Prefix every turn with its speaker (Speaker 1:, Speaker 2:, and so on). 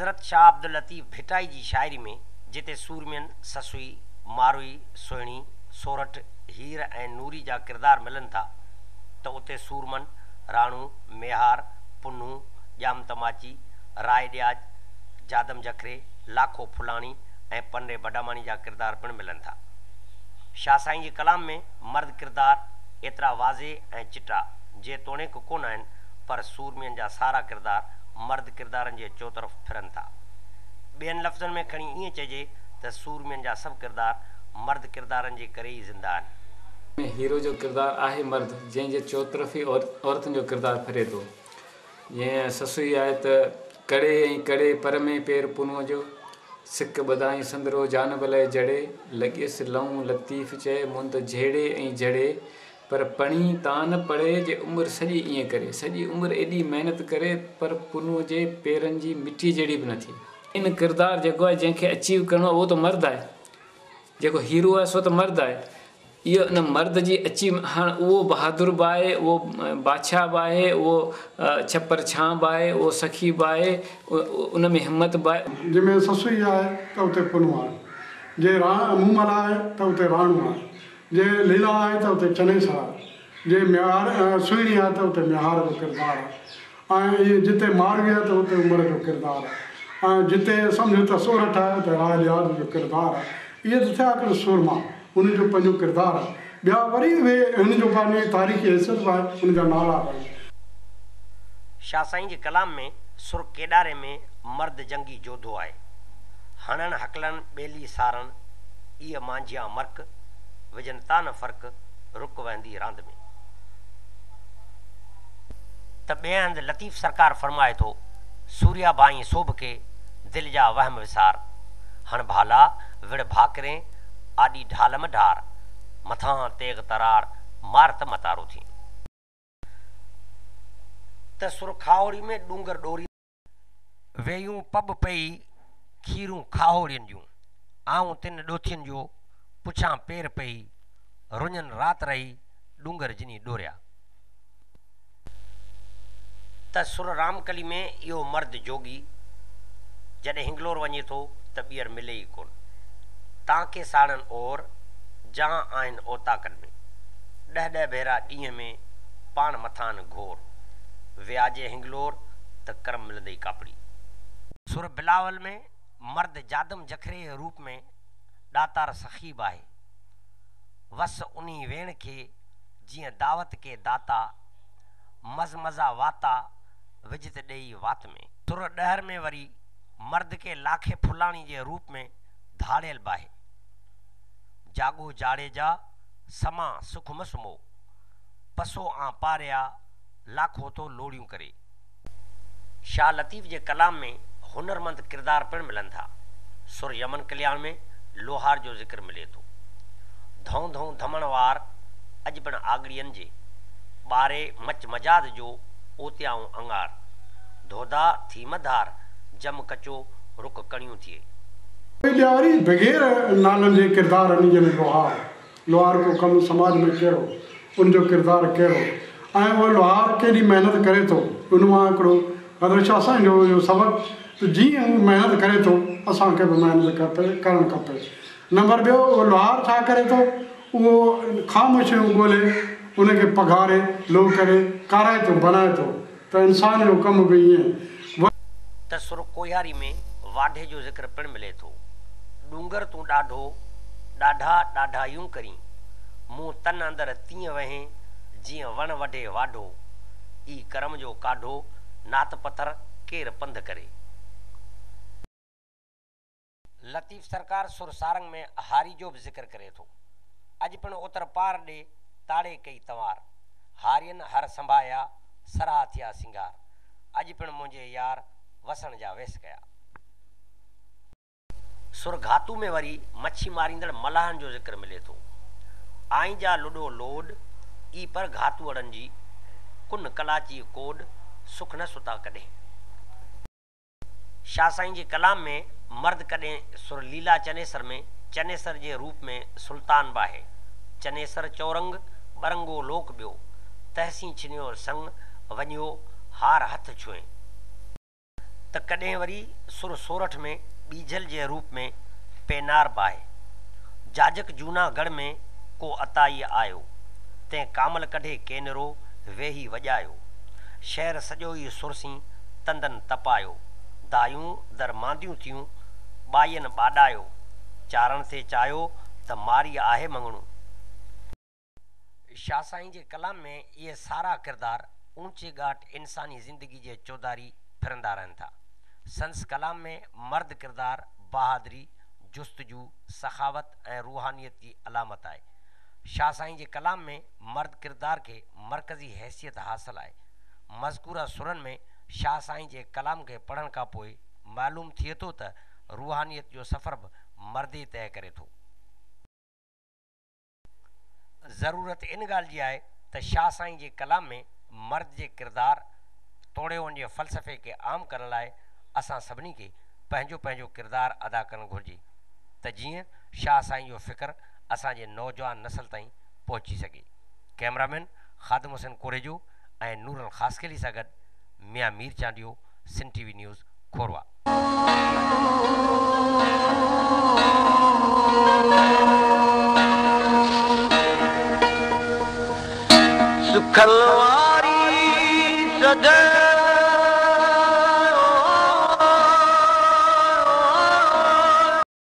Speaker 1: حضرت شاهه عبداللطيف ڀٽائي جي شاعري ۾ جتي سورمين، سسئي، ماروئي، سهڻي، سورٺ، هير ۽ نوري جا ڪردار ملن ٿا ته اتي سورمن، راڻو، ميهار، پنهون، ڄام تماچي، راء ڏياج، جادم جکري، لاکو ڦلاڻي ۽ پنري بڊاماڻي جا ڪردار پڻ ملن ٿا. شاهه سائين جي ڪلام ۾ مرد ڪردار ايترا واضح ۽ چٽا جيتوڻيڪ ڪونه آهن پر سورمين جا سارا ڪردار مرد ڪردارن جي چوطرف ڦرن ٿا. ٻين لفظن ۾ کڻي ائين چئجي ته سورمين جا سڀ ڪردار مرد ڪردارن جي ڪري ئي زنده آهن.
Speaker 2: ۾ هيرو جو ڪردار آهي مرد جنهن جي چوطرف ئي عورتن جو ڪردار ڦري ٿو. جيئن سسئي آهي ته ڪڙي ۽ ڪڙي پر ۾ پير پنهونء جو، سڪ ٻڌائين سندرو جانب لئه جڙي، لڳيس لئون لطيف چئي، مند جهيڙي ۽ جڙي، پر پڻي تان نه پڙي جي عمر سڄي ائين ڪري. سڄي عمر ايڏي محنت ڪري پر پنهونء جي پيرن جي مٽيء جهڙي به نه ٿئي. ان ڪردار جيڪو آهي جنهن کي اچيو ڪرڻو آهي اهو ته مرد آهي. جيڪو هيرو آهي سو ته مرد آهي. اهو ان مرد جي اچيو هاڻ اهو بهادر به آهي، اهو بادشاهه به آهي، اهو ڇپر ڇانء به آهي، اهو سخي به آهي، ان ۾ همت به آهي.
Speaker 3: جنهن ۾ سسئي آهي ته اتي پنهون آهي، جي مومل آهي ته اتي راڻو آهي، جي ليلا آهي ته اتي چنيسر آهي، جي ميهار سهڻي آهي ته اتي ميهار جو ڪردار آهي ۽ ائين جتي ماروي آهي ته اتي عمر جو ڪردار آهي ۽ جتي سمجهه ته سورٺ آهي اتي راء ڏياج جو ڪردار آهي. اهي ته ٿيا هڪڙا سورما، انهن جو پنهنجو ڪردار آهي. ٻيا وري اهي هن جو پنهنجي تاريخي حيثيت به آهي، ان جا نالا به آهن.
Speaker 1: شاهه سائين جي ڪلام ۾ سر ڪيڏاري ۾ مرد جنگي جوڌو آهي. هڻڻ هڪلڻ ٻيلي سارڻ، ايء مانجهيان مرڪ، وجهن تان فرق، رڪ وهندي راند ۾. ته ٻئي هنڌ لطيف سرڪار فرمائي ٿو، سوريا ڀانئين سوڀ کي، دل جا وهم وسار. هڻ ڀالا، وڙ ڀاڪرين، آڏي ڍال م ڍار، مٿان تيغ ترار، مار ته متارو ٿئين. ته سر کاهوڙي ۾ ڏونگر ڏوري. وييون پٻ پئي، کيرون کاهوڙين جون. آئون تن ڏوٿين جو، پڇان پير پئي. رڃن رات رهي، ڏونگر جني ڏوريا. ته سر رامڪلي ۾ اهو مرد جوڳي، جڏهن هنگلور وڃي ٿو ته ٻيهر ملي ئي ڪونه. تان کي ساڙن اور، جان آهن اوطاقن ۾. ڏهه ڏهه ڀيرا ڏينهن ۾، پاڻ مٿان گهور. ويا جي هنگلور، ته ڪرم ملندئي ڪاپڙي. سر بلاول ۾ مرد جادم جکري جي روپ ۾ ڏاتار سخي به آهي. وس انهي ويڻ کي، جيئن دعوت ڪي داتا، مز مزا واتا، وجهه ته ڏيئي وات ۾. سر ڏهر ۾ وري مرد ڪي لاکي ڦلاڻي جي روپ ۾ ڌاڙيل به آهي. جاڳو جاڙيجا، سما سک م سمهو. پسو آن پاريا، لاکو ٿو لوڙيون ڪري. شاهه لطيف جي ڪلام ۾ هنرمند ڪردار پڻ ملن ٿا. سر يمن ڪلياڻ ۾ لوهار جو ذڪر ملي ٿو. ڌئون ڌئون ڌمڻ وار، اڄ پڻ آڳڙين جي. ٻاري مچ مجاز جو، اوتيائون اڱار. ڌوڌا ٿي م ڌار، جم ڪچو رڪ ڪڻيون ٿئي.
Speaker 3: ٻيا وري بغير نالن جي ڪردار آهن جنهن ۾ لوهار. لوهار ڪو ڪم سماج ۾ ڪهڙو، ان جو ڪردار ڪهڙو ۽ اهو لوهار ڪيڏي محنت ڪري ٿو، ان مان هڪڙو حضرت شاهه سائين جو اهو سبق ته جيئن هو محنت ڪري ٿو اسان کي به محنت کپي ڪرڻ کپي. نمبر ٻيو اهو لوهار ڇا ڪري ٿو اهو خام شيون ڳولي ان کي پگهاري لوهه ڪري ڪارائتو بنائي ٿو ته انسان جو ڪم به ائين.
Speaker 1: ته سر ڪوهياري ۾ واڍي جو ذڪر پڻ ملي ٿو. ڏونگر تون ڏاڍو، ڏاڍا ڏاڍايون ڪرين. مون تن اندر تيئن وهين، جيئن وڻ وڍي واڍو. اي ڪرم جو ڪاڍو، نات پٿر ڪير پنڌ ڪري. لطيف سرڪار سر سارنگ ۾ هاري جو به ذڪر ڪري ٿو. اڄ پڻ اتر پار ڏي، تاڙي ڪئي تنوار. هارين هر سنڀايا، سرها ٿيا سنگهار. اڄ پڻ منهنجي يار، وسڻ جا ويس ڪيا. سر گهاتو ۾ وري مڇي ماريندڙ ملاحن جو ذڪر ملي ٿو. آئين جا لڏو لوڏ، اي پر گهاتوئڙن جي، ڪن ڪلاچيء ڪوڏ، سک نه ستا ڪڏهين. شاهه سائين جي ڪلام ۾ مرد ڪڏهن سر ليلا چنيسر ۾ چنيسر جي روپ ۾ سلطان به آهي. چنيسر چورنگ، ٻرنگو لوڪ ٻيو، تهسين ڇنيو سڱ، وڃيو هار هٿ ڇهين. ته ڪڏهن وري سر سورٺ ۾ ٻيجل جي روپ ۾ پينار به آهي. جاجڪ جونا ڳڙهه ۾ ڪو عطائي آيو، تنهن ڪامل ڪڍي ڪينرو ويهي وڄايو. شهر سڄو ئي سرسين تندن تپايو، دايون در مانديون ٿيون ٻاين ٻاڏايو، چارڻ ٿي چاهيو ته مارئي آهي مڱڻو. شاهه سائين جي ڪلام ۾ اهي سارا ڪردار اوچي ڳاٽ انساني زندگي جي چوڌاري ڦرندا رهن ٿا. سندس ڪلام ۾ مرد ڪردار بهادري، جستجو، سخاوت ۽ روحانيت جي علامت آهي. شاهه سائين جي ڪلام ۾ مرد ڪردار کي مرڪزي حيثيت حاصل آهي. مذڪوره سرن ۾ شاهه سائين جي ڪلام کي پڙهڻ کان پوء معلوم ٿئي ٿو ته روحانيت جو سفر به مرد ئي طئي ڪري ٿو. ضرورت ان ڳالهه جي آهي ته شاهه سائين جي ڪلام ۾ مرد جي ڪردار توڙي ان جي فلسفي کي عام ڪرڻ لاء اسان سڀني کي پنهنجو پنهنجو ڪردار ادا ڪرڻ گهرجي ته جيئن شاهه سائين جو فڪر اسان جي نوجوان نسل تائين پهچي سگهي. ڪئميرامين خادم حسين ڪوريجو ۽ نورل خاصخيلي سان گڏ Mian Mir Chandio, Sindh T V news, Khorwah.
Speaker 4: سکن واري سڏ.